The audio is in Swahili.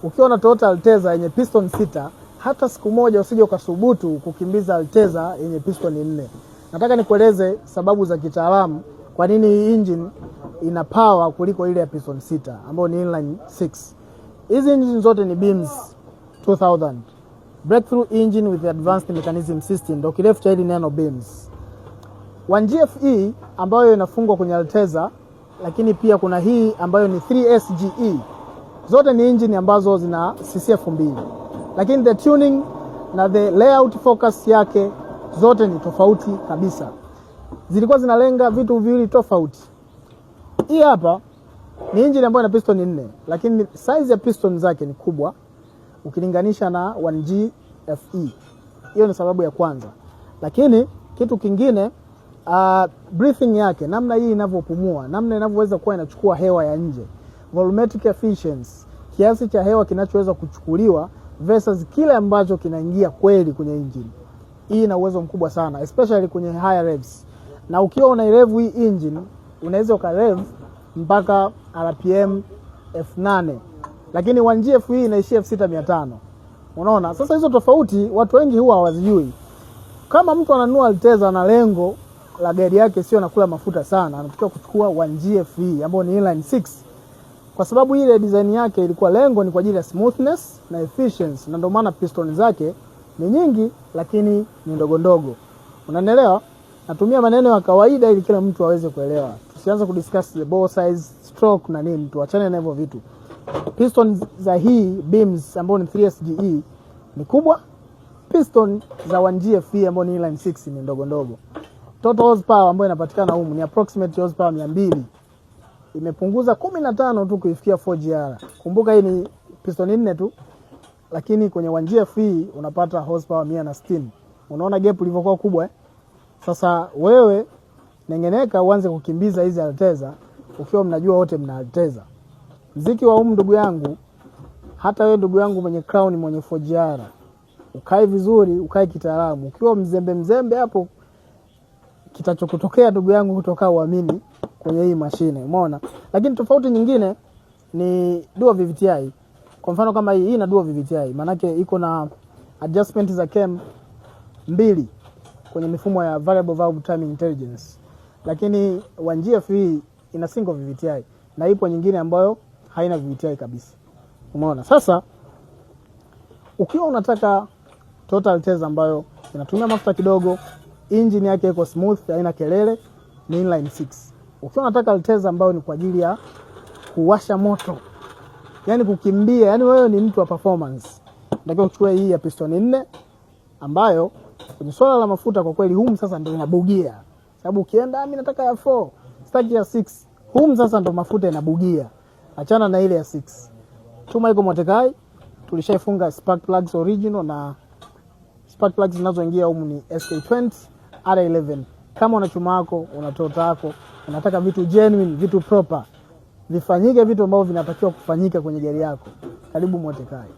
Ukiwa na Toyota Alteza yenye piston 6, hata siku moja usije ukasubutu kukimbiza Alteza yenye piston 4. Nataka nikueleze sababu za kitaalamu kwa nini hii engine ina power kuliko ile ya piston 6 ambayo ni inline 6. Hizi engine zote ni BEAMS 2000. Breakthrough engine with advanced mechanism system ndio kirefu cha hili neno BEAMS. 1GFE ambayo inafungwa kwenye Alteza, lakini pia kuna hii ambayo ni 3SGE. Zote ni engine ambazo zina cc 2000, lakini the tuning na the layout focus yake zote ni tofauti kabisa. Zilikuwa zinalenga vitu viwili tofauti. Hii hapa ni engine ambayo ina piston 4, lakini size ya piston zake ni kubwa ukilinganisha na 1G FE. Hiyo ni sababu ya kwanza, lakini kitu kingine, breathing yake, namna hii inavyopumua, namna inavyoweza kuwa inachukua hewa ya nje, volumetric efficiency, kiasi cha hewa kinachoweza kuchukuliwa versus kile ambacho kinaingia kweli kwenye engine. Hii ina uwezo mkubwa sana, especially kwenye higher revs, na ukiwa unairev hii engine unaweza ukarev mpaka RPM 8000, lakini 1GF hii inaishia 6500. Unaona, sasa hizo tofauti watu wengi huwa hawazijui. Kama mtu ananunua Alteza na lengo la gari yake sio nakula mafuta sana, anatakiwa kuchukua 1GFE ambayo ni inline 6, kwa sababu ile design yake ilikuwa lengo ni kwa ajili ya smoothness na efficiency, na ndio maana piston zake ni nyingi lakini ni ndogo ndogo. Unanielewa? Natumia maneno ya kawaida ili kila mtu aweze kuelewa. Tusianze kudiscuss the bore size, stroke na nini, tuachane na hivyo vitu. Piston za hii BEAMS ambayo ni 3SGE ni kubwa, piston za 1GFE ambayo ni inline 6 ni ndogo ndogo. Total horsepower ambayo inapatikana humu ni approximate horsepower 200. Imepunguza 15 tu kuifikia 4GR. Kumbuka hii ni piston 4 tu, lakini kwenye 1GFE unapata horsepower 160. Unaona gap ilivyokuwa kubwa, eh? Sasa wewe nengeneka uanze kukimbiza hizi Alteza ukiwa mnajua wote mna Alteza. Mziki wa humu, ndugu yangu, hata wewe ndugu yangu mwenye Crown, mwenye 4GR, ukae vizuri, ukae kitaalamu. Ukiwa mzembe mzembe hapo, kitachokutokea, ndugu yangu, kutoka uamini kwenye hii mashine, umeona. Lakini tofauti nyingine ni dual VVTi. Kwa mfano kama hii, hii ina dual VVTi, maanake iko na adjustment za cam mbili kwenye mifumo ya variable valve timing intelligence, lakini 1GF hii ina single VVTi na ipo nyingine ambayo haina VVTi kabisa. Umeona? Sasa ukiwa unataka Toyota Alteza ambayo inatumia mafuta kidogo, engine yake iko smooth, haina kelele, ni inline 6. Ukiwa unataka Alteza ambayo ni kwa ajili ya kuwasha moto, yani kukimbia, yani wewe ni mtu wa performance, unatakiwa uchukue hii ya piston 4 ambayo kwenye swala la mafuta kwa kweli humu sasa ndio inabugia, sababu ukienda, mimi nataka ya 4, sitaki ya 6, humu sasa ndo mafuta inabugia. Achana na ile ya 6. Chuma iko Motekai, tulishaifunga spark plugs original na spark plugs zinazoingia humu ni SK20 R11. Kama una chuma yako, una Toyota yako, unataka vitu genuine, vitu proper vifanyike, vitu ambavyo vinatakiwa kufanyika kwenye gari yako, karibu Motekai.